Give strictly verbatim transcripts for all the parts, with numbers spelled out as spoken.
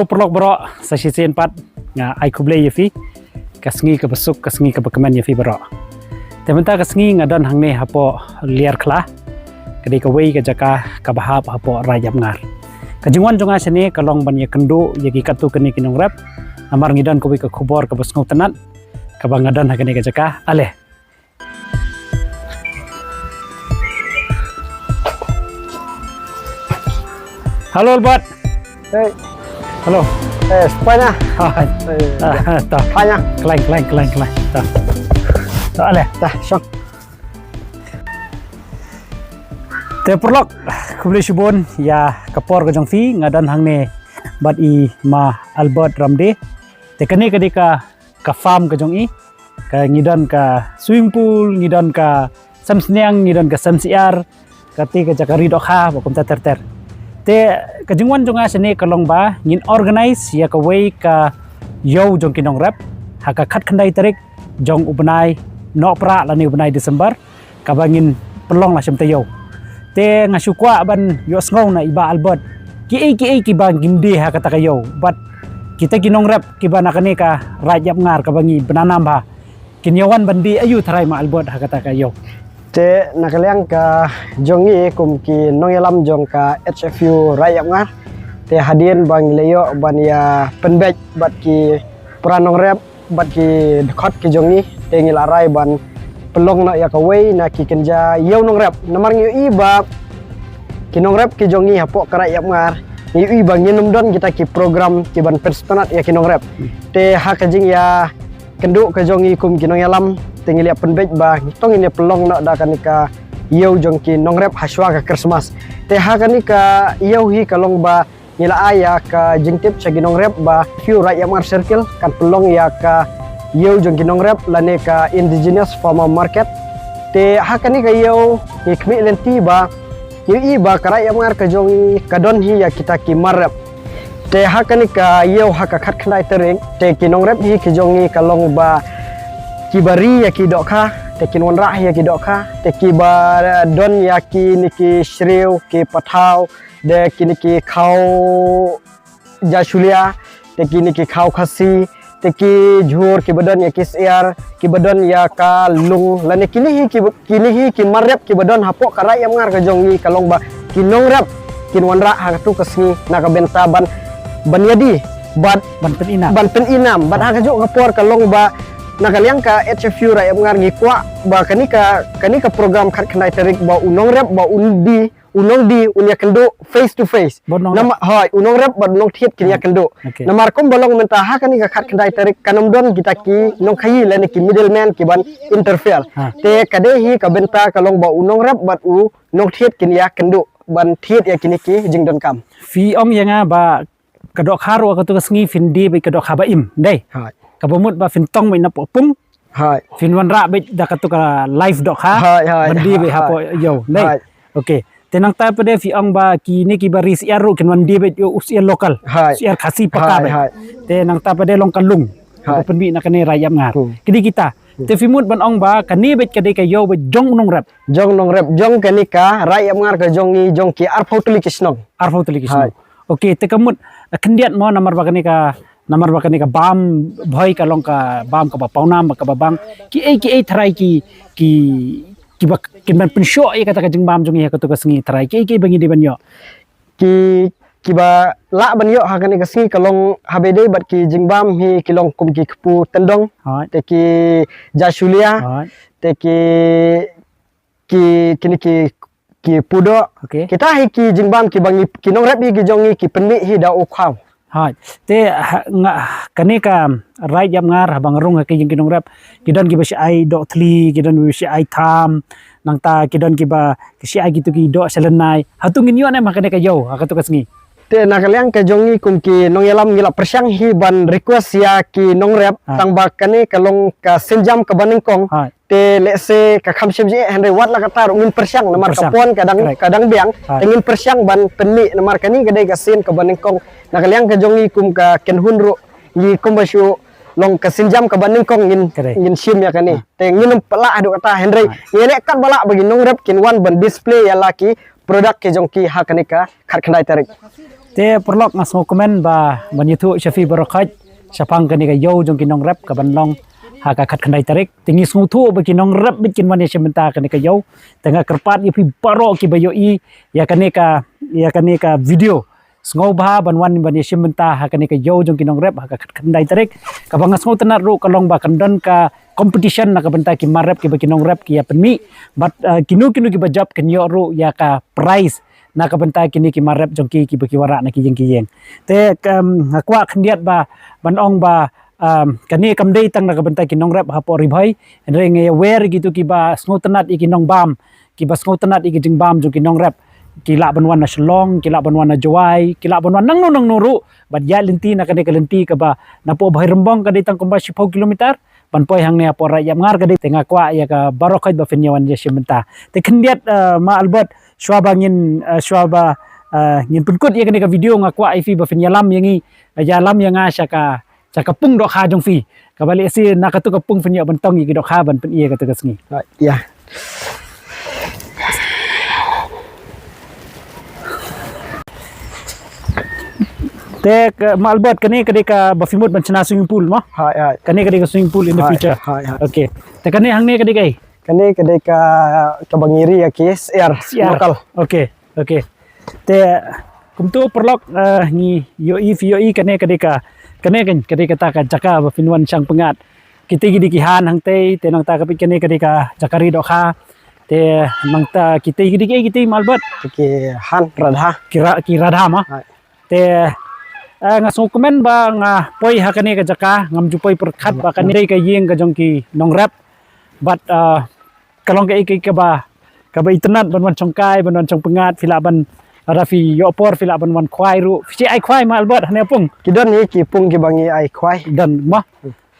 Paralok baroh, sa shisien pat nga ai khublei ïa phi. Ka sngi kaba suk, ka sngi kaba kmen ïa phi baroh. Te mynta ka sngi nga don hangne hapoh Liar Khla. Ka dei kawei ka jaka kaba hap hapoh Raid Ïapngar. Ka jingwan jong nga shane ka long ban ïakynduh ïa ki katto katne ki nongrep. Namar ngi don kawei ka khubor kaba sngewtynnat kaba nga don ha kane ka jaka. Ale. Halo Albert. Hey. Halo. Eh, spanya. Ah, ta. Spanya. Klang, klang, klang, klang. Ta. Ta, ale. Ta, shong. Te paralok, khublei shibun ïa ka por ka jong phi. Nga don hangne bad i Ma Albert Ramde. Te kane ka dei ka, ka farm ka jong i. Ka ngi don ka swimming pool, ngi don ka sem sniang, ngi don ka sem syiar, kata ka jaka ri dohkha, bad kumta ter ter. Te ka jingwan jong nga shane ka long ba ngin organize ïa kawei ka ïew jong ki nongrep ha ka khatkhyndai tarik jong u bnai Nohprah lane u bnai December, kaba ngin pynlong la shim taïew. Te nga shu kwah ban ïohsngew na i Bah Albert kiei kiei kiba ngin die ha kata ka ïew, bad kita ki nongrep kiba na kane ka Raid Ïapngar kaba ngi bna nam bha, kin ïawan ban die aïu tharai Ma Albert ha kata ka ïew? Te na ka liang ka jong ngi kum ki nongïalam jong ka H F U Raid Ïapngar, te hadien ba ngi la ïoh ban ïa pynbeit bad ki para nongrep bad ki dkhot ki jong ngi, te ngi la rai ban pynlong noh ïa kawei na ki kynja ïew nongrep. Namar ngi ïohi ba ki nongrep ki jong ngi hapoh ka Raid Ïapngar, ngi ïohi ba ngin ym don kita ki program kiban pynsngewtynnat ïa ki nongrep. Te ha ka jingïakynduh ka jong ngi kum ki nongïalam, te ngi la pynbeit ba ngi tang ngin ïa pynlong noh da kane ka ïew jong ki nongrep ha shuwa ka Christmas. Te ha kane ka ïew hi ka long ba ngi la ai ïa ka jingtip sha ki nongrep ba H F U Raid Ïapngar Circle kan pynlong ïa ka ïew jong ki nongrep lane ka Indigenous Farmer Market. Te ha kane ka ïew ngi khmih lynti ba ngi ïohi ba ka Raid Ïapngar ka jong ngi ka don hi ïa kita ki mar rep. Te ha kane ka ïew ha ka khatkhyndai tarik, te ki nongrep hi ki jong ngi ka long ba kiba ri ïa ki dohkha, te kin wanrah ïa ki dohkha, te kiba don ïa kine ki shriew, ki pathaw, de kine ki khaw jashulya, te kine ki khaw Khasi, te ki jhur kiba don ïa ki syiar, kiba don ïa ka lung, lane kine hi ki, kine hi ki mar rep kiba don hapoh ka Raid Ïapngar ka jong ngi ka long ba ki nongrep kin wanrah ha katu ka sngi na ka bynta ban, ban ïadie bad ban pyni nam. Ban pyni nam bad ha kajuh ka por ka long ba na ka liang ka H F U Raid Ïapngar ngi kwah ba kane ka, kane ka program khatkhyndai tarik ba u nongrep ba un die, u nongdie un ïakynduh face to face. Bad u nongrep. Namar, hooid, u nongrep bad u nongthied kin ïakynduh. Okay. Namar kumba long mynta ha kane ka khatkhyndai tarik kan ym don kita ki nongkhaïi lane ki middleman kiban interfere. Ha. Te ka dei hi ka bynta ka long ba u nongrep bad u nongthied kin ïakynduh ban thied ïa kine ki jingdonkam. Phi ong ïa nga ba ka dohkha ruh ha katu ka sngi phin die beit ka dohkha ba im, dei? Hooid. Kaba mut ba phin tong beit na pung. Hooid. Phin wanrah beit da katu ka live dohkha. Hooid, hooid. Ban die beit hapoh ïew, dei? Hooid. Okay. Te nangta pat de phi ong ba kine kiba ri syiar ruh kin wan die beit ïa u syiar local. Hooid. Syiar Khasi paka beit. Hooid. Te nangta pat de long ka lung. Hooid. Ba pynmih na kane Raid Ïapngar. Hmm. Kine kita. Hmm. Te phi mut ban ong ba kane beit ka dei ka ïew beit jong u nongrep. Jong u nongrep, jong kane ka Raid Ïapngar ka jong ngi jong ki arphew tylli ki shnong. Arphew tylli ki shnong. Hooid. Okay, te ka mut khyndiat mo namar ba kane ka, namar ba kane ka bam Bhoi ka long ka bam kaba pawnam bad kaba bang. Kiei kiei tharai ki, ki, kiba kin ban pynshoh ïa kata ka jingbam jong ngi ha katu ka sngi tharai kiei kiei ba ngi dei ban ïoh? Ki, kiba lah ban ïoh ha kane ka sngi ka long haba dei bad ki jingbam hi ki long kum ki kpu tyndong. Hooid. Te ki jashulya. Hooid. Te ki, ki, kine ki, ki pudoh. Okay. Kita hi ki jingbam kiba ngi, ki nongrep hi ki jong ngi ki pynmih hi da u khaw. Hooid. Te ha, nga, kane ka Raid Ïapngar haba nga rung ha ki jong ki nongrep, ki don kiba shu ai doh thli, ki don kiba shu ai tham, nangta ki don kiba shu ai kitu ki doh sha lynnai. Hato ngin ïoh ne em ha kane ka ïew ha katu ka sngi? Te na ka liang ka jong ngi kum ki nongïalam ngi la pyrshang hi ban request ïa ki nongrep. Ha. Tang ba kane ka long ka sienjam kaba nyngkong. Hooid. Te lehse ka kham shym jia hynrei wat la katta ruh ngin pyrshang namar ka pon ka dang, correct, ka dang biang. Hooid. Te ngin pyrshang ban pynmih namar kane ka dei ka sien kaba nyngkong. Na ka liang ka jong ngi kum ka kynhun ruh ngi kumba shu long ka sienjam kaba nyngkong ngin, correct, ngin shim ïa kane. Ha. Te ngin ym pat lah haduh katta hynrei, ha, ngi neh katba lah ba ki nongrep kin wan ban display ïa la ki product ki jong ki ha kane ka khatkhyndai tarik. Te paralok, nga sngewkmen ba ban ïathuh sha phi baroh khoit shaphang kane ka ïew jong ki nongrep kaban long ha ka khatkhyndai tarik. Te ngi sngewthuh ba ki nongrep beit kin wan ïashim bynta ha kane ka ïew. Te nga kyrpad ïa phi baroh kiba ïohi ïa kane ka, ïa kane ka video, sngewbha ban wan ban ïashim bynta ha kane ka ïew jong ki nongrep ha ka khatkhyndai tarik. Kaba nga sngewtynnad ruh ka long ba kan don ka competition na ka bynta ki mar rep kiba ki nongrep ki ïa pynmih. Bad, uh, kino kino kiba jop kin ïoh ruh ïa ka prize na ka bynta kine ki mar rep jong ki kiba ki wanrah na ki ïing ki ïing. Te, um, nga kwah khyndiat ba ban ong ba, um, kane kam dei tang na ka bynta ki nongrep hapoh Ri Bhoi, hynrei nga ïawer ïa kito kiba sngewtynnad ïa ki nongbam, kiba sngewtynnad ïa ki jingbam jong ki nongrep. Ki lah ban wan na Shillong, ki lah ban wan na Jowai, ki lah ban wan nangno nangno ruh. Bad ïa lynti na kane ka lynti kaba napoh Bhoirymbong ka dei tang kumba shiphew kilometer, ban poi hangne hapoh Raid Ïapngar ka dei. Te nga kwah ïa ka baroh khoit ba phin ïa wan ïashim bynta. Te khyndiat, eh, ma Albert, shuwa ba ngin, eh, shuwa ba, eh, ngin pynkut ïa kane ka video, nga kwah ïa phi ba phin ïalam ïa ngi, eh, ïalam ïa nga sha ka, sha ka pung dohkha jong phi. Kaba lehse na kato ka pung phin ïoh ban tong ïa ki dohkha ban pyni ïa kato ka sngi. Ah, ïa. Te ka, ma Albert, kane ka dei kaba phi mut ban shna swimming pool mo? Hai, hai. Kane ka dei ka swimming pool in the Hai, future. Hai, hai. Okay. Te kane hangne ka dei kaei? Kane ka dei ka, kaba ngi ri ïa ki syiar Syiar. Local. Okay, okay. Te kumto paralok, eh, ngi ïohi, phi ïohi kane ka dei ka, kane ka, ka dei kata ka jaka ba phin wan shang pyngngad. Kitei ki dei ki han hangtei, te nangta ka peit kane ka dei ka jaka ri dohkha. Te nangta kitei ki dei ki, kitei ma Albert. Ki han radha. Ki ra-, ki radha ma. Hai. Te, eh, nga sngewkmen ba nga poi ha kane ka jaka, ngam ju poi pyrkhat ba kane ka ïing ka jong ki nongrep. Bad, eh, ka long kaei kaei kaba, kaba itynnad ban wan shongkai, ban wan shong pyngngad, phi lah ban, lada phi ïoh por, phi lah ban wan khwai ruh. Phi ai khwai ma Albert, hane pung. Ki don hi ki pung kiba ngi ai khwai. Don ma.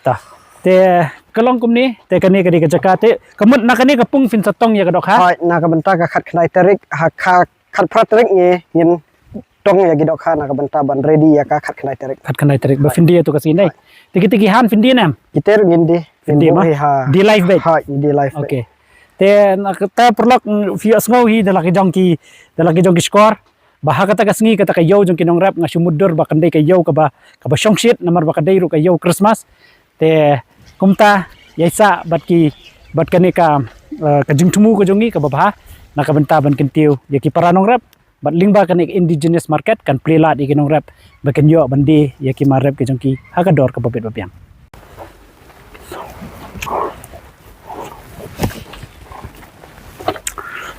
Ta. Te ka long kumne, te kane ka dei ka jaka te, ka mut na kane ka pung phin sa tong ïa ka dohkha. Hai, na ka bynta ka khatkhyndai tarik, ha ka khatphra tarik ngi, ngin tong ïa ki dohkha na ka bynta ban ready ïa ka khatkhyndai tarik. Khatkhyndai tarik, ba phin die ïa kato ka sngi ne. Hai. Te kitei ki han phin die ne em? Kitei ruh ngin die. Phin die ma? Hi ha. Die live beit? Hai, die live beit. Okay. Te na kata paralok, mm, phi ïohsngew hi da la ki jong ki, da la ki jong ki shkor. Ba ha kata ka sngi, kata ka ïew jong ki nongrep nga shu mutdur ba kan dei ka ïew kaba, kaba shongshit, namar ba ka dei ruh ka ïew Christmas. Te kumta, ïaisah bad ki, bad kane ka, eh, ka jingthmu ka jong ngi kaba bha, na ka bynta ban kyntiew ïa ki para nongrep, bad lyngba kane ka indigenous market kan plie lad ïa ki nongrep, ba kin ïoh ban die ïa ki mar rep ki jong ki ha ka dor kaba bit ba biang.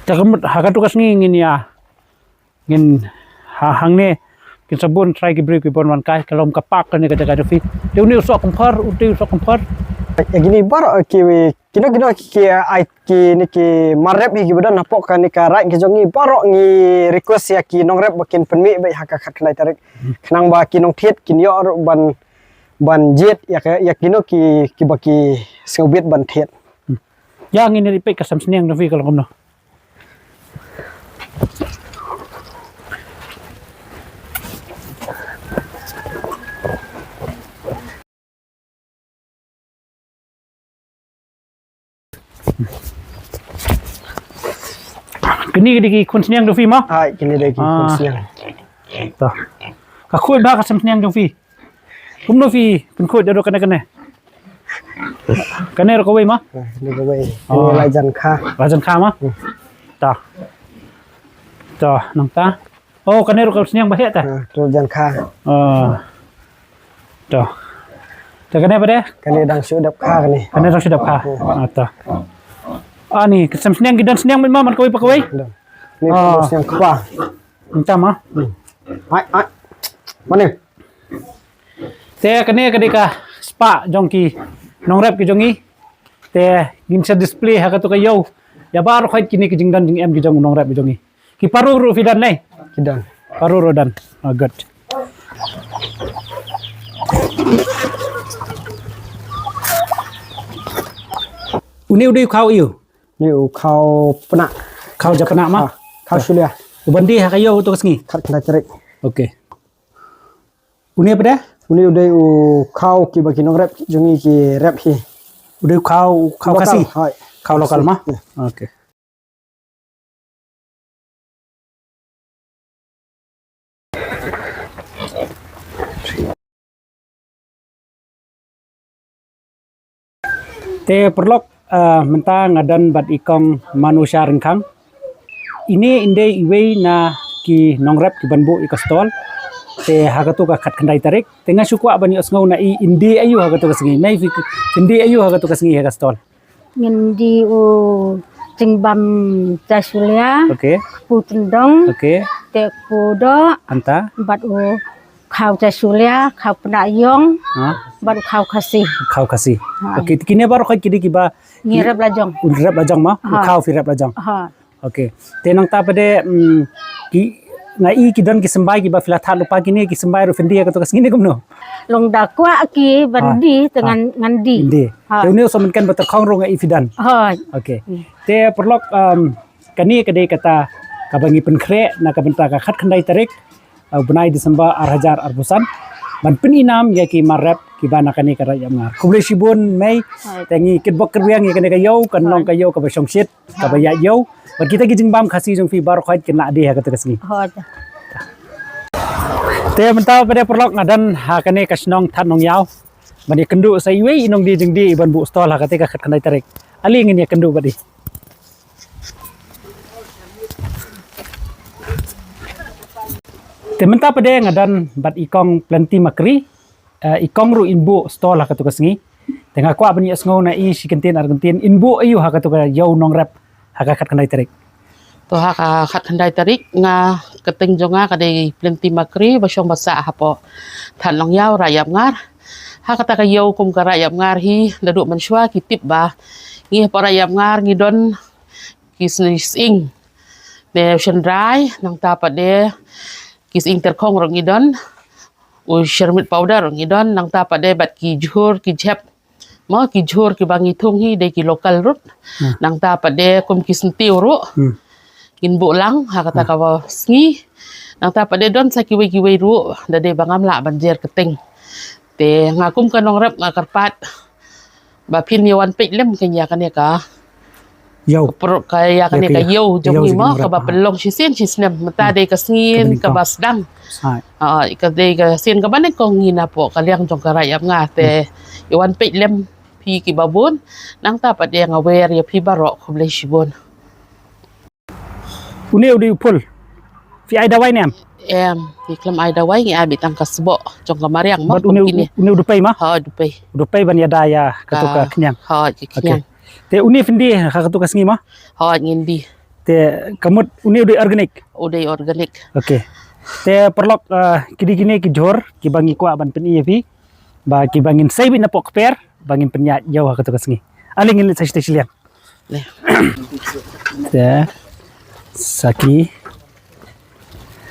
Te ka mut ha kato ka sngi ngin ïa Ngin ha hangne, kin sa bun trai ki briew ki bun wan kai, ka long ka park kane ka jaka jong phi. Te une u soh kumphar, une u soh kumphar. Ïa kine baroh ki, kino kino ki, ki ai kine ki mar rep hi kiba don hapoh kane ka raid ka jong ngi baroh ngi request ïa ki nongrep ba kin pynmih beit ha ka khatkhyndai tarik. Hmm. Khnang ba ki nongthied kin ïoh ruh ban, ban jied ïa ka, ïa kino ki, kiba ki sngewbit ban thied. Hmm. Ïa ngin ïa peit ka sem sniang jong phi ka long kumno. Kine ki dei ki khun sniang jong phi mo? Hai, kine dei ki khun Ah. sniang. To. Ka khuid bha ka sem sniang jong phi. Kumno phi pynkhuid da kane kane? Kane ruh kawei ma? Ah, kane kawei. Oh. Kane la jan kha. La jan kha ma? Hmm. Ta. Ta, nangta. Oh, kane ruh ka sniang ba heh ta? Ah, tu jan kha. Oh. Ta. Ta kane ba dei? Kane dang shu dap kha kane. Kane dang shu dap kha. Hmm. Ah, ta. Ani, ka sem sniang ki don sniang beit ma, man kawei pa kawei? Don. Ni Ah. sniang kpa. Nangta ma? Hmm. Ai, ai. Mane? Te kane ka dei ka spah jong ki nongrep ki jong ngi. Te ngin sa display ha kato ka ïew. Ïa baroh khoit kine ki jingdon jingem ki jong u nongrep ki jong ngi. Ki paru ruh phi don ne? Ki don. Paru ruh don. Oh, good. Une u dei u khaw ïew. Une u khaw pnah. Khaw japnah ma? Ah, khaw shulia. U ban die ha ka ïew to ka sngi. Khatkhyndai tarik. Okay. Une pat de? Une u dei u khaw kiba ki nongrep jong ngi ki rep hi. U dei u khaw, u khaw Khasi? Hai. Khaw local ma? Ïa. Okay. Te paralok, ah, mynta nga don bad i kong Manusha Ryngkhang. Ine i dei iwei na ki nongrep ki ban buh ïa ka stall. Te ha katu ka khatkhyndai tarik. Te nga shu kwah ban ïohsngew na i, i dei aïu ha katu ka sngi. Mei phi, i dei aïu ha katu ka sngi ha ka stall. Ngan die u jingbam jasulia. Okay. Kpu tyndong. Okay. Te kpu doh. Anta. Bad u khaw jasulia, khaw pnah ïong. Ha. Bad u khaw Khasi. Khaw Khasi. Ha. Okay, kine baroh ki dei kiba ngi rep lajong. Rep lajong mo? Ha. U khaw phi rep lajong. Ha. Okay. Te nangta pat de, mm, ki, nga i ki don ki symbai kiba phi la thad lypa, kine ki symbai ruh phin die ha katu ka sngi ne kumno? Long da kwah ki ban die te ngan, ngan die. Ngan die. Ha. Te une u sohmynken ba tyrkhong ruh nga i phi don. Ha. Okay. Hmm. Te paralok, um, kane ka dei kata kaba ngi pynkhreh na ka bynta ka khatkhyndai tarik, uh, bnai December ar hajar arphew san, ban pynïnam ïa ki mar rep kiba na kane ka Raid Ïapngar. Khublei shibun mei. Hai. Te ngi kitbok kitrwiang ïa kane ka ïew, kan long ka ïew kaba shongshit, kaba ïaid ïew. Bad kita ki jingbam Khasi jong phi baroh khoit kin lah die ha kata ka sngi. Hooid. Te mynta pat de paralok nga don ha kane ka shnong Thad Nongïaw ban ïakynduh sa iwei i nongdie jingdie i ban buh stall ha kata ka khatkhyndai tarik. Ale ngin ïakynduh bad i. Te mynta pat de nga don bad i kong Plenty Makri, eh, i kong ruh in buh stall ha katu ka sngi. Te nga kwah ban ïohsngew na i shi kyntien ar kyntien, in buh aïu ha katu ka ïew nongrep ha ka khatkhyndai tarik. To ha ka khatkhyndai tarik nga, ka kyrteng jong nga ka dei Plenty Makri ba shong ba sah hapoh Thad Nongïaw, Raid Ïapngar. Ha kata ka ïew kum ka Raid Ïapngar hi, naduh mynshuwa ki tip ba ngi hapoh Raid Ïapngar ngi don ki sni sying ne u shynrai, nangta pat de ki sying tyrkhong ruh ngi don, u syrmit powder ruh ngi don, nangta pat de bad ki jhur ki jhep mo, ki jhur kiba ngi thung hi dei ki local ruh. Hmm. Nangta pat de kum ki syntiew ruh. Hmm. Ngin buh lang ha kata ka sngi. Nangta pat de don sa kiwei kiwei ruh da dei ba ngam lah ban jer kyrteng. Te nga kum ka nongrep nga kyrpad ba phin ïa wan peit lem ïa kane ka ïew. Pro-, ka ïa kane ka ïew jong ngi mo, kaba pynlong shisien shisnem, mynta dei ka sien kaba sdang. Ah, ka dei ka sien kaba nyngkong ngi napoh ka liang jong ka Raid Ïapngar te. Hmm. Ïa wan peit lem phi kiba bun, nangta pat de nga wer ïa phi baroh, khublei shibun. Une u dei u phul. Phi ai dawai ne em? Em, ngi khlem ai dawai, ngi ai beit tang ka sboh jong ka mariang mo. Bad une u, une u dupei mo? Ha, dupei. U dupei ban ïada ïa katu ka khñiang. Ha, ka khñiang. Okay. Te une phin die ha katu ka sngi mo? Ha, ngin die. Te ka mut une u dei organic? U dei organic. Okay. Te paralok, eh, ki dei kine ki jhur kiba ngi kwah ban pyni ïa phi ba kiba ngin sei beit napoh kper ba ngin pynïaid ïew ha katu ka sngi. Ale ngin leit sa shatei shiliang. Te saki.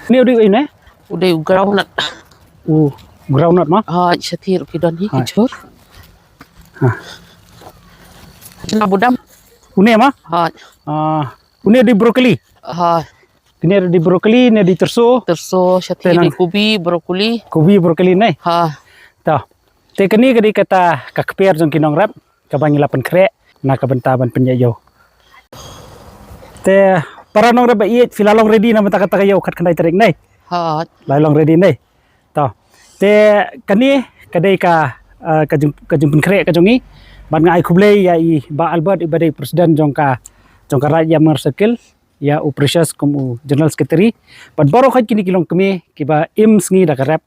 Une u dei u ei ne? U dei u groundnut. U groundnut mo? Ha, shathie ruh ki don hi ki jhur. Ha. Na budam. Une mo? Ha. Ah, une u dei broccoli. Ha. Une u dei broccoli, une u dei tyrso. Tyrso, shathie u dei kubi, broccoli. Kubi, broccoli ne? Ha. To. Te kane ka dei kata ka kper jong ki nongrep kaba ngi la pynkhreh na ka bynta ban pynïaid ïew. Te para nongrep ba ïeit, phi la long ready na bynta kata ka ïew khatkhyndai tarik ne? Ha. La long ready ne? To. Te kane ka dei ka, eh, ka jing, ka jingpynkhreh ka jong ngi. Bad nga ai khublei ïa i Bah Albert iba dei president jong ka, jong ka Raid Ïapngar Circle. Ïa u Precious kum u General Secretary. Bad baroh kine ki longkmie kiba im sngi da ka rep.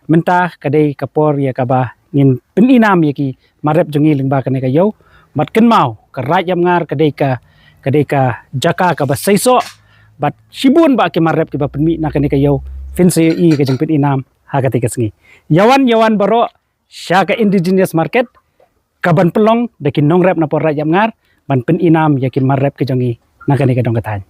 Mynta ka dei ka por ïa kaba ngin pynïnam ïa ki mar rep jong ngi lyngba kane ka ïew. Bad kynmaw ka Raid Ïapngar ka dei ka, ka dei ka jaka kaba seisoh. Bad shibun bah ki mar rep kiba pynmih na kane ka ïew. Phin sa ïohi ka jingpynïnam ha kata ka sngi. Ïa wan, ïa wan baroh sha ka indigenous market, kaban pynlong da ki nongrep napoh Raid Ïapngar, ban pynïnam ïa ki mar rep ki jong ngi na kane ka dong ka thaiñ.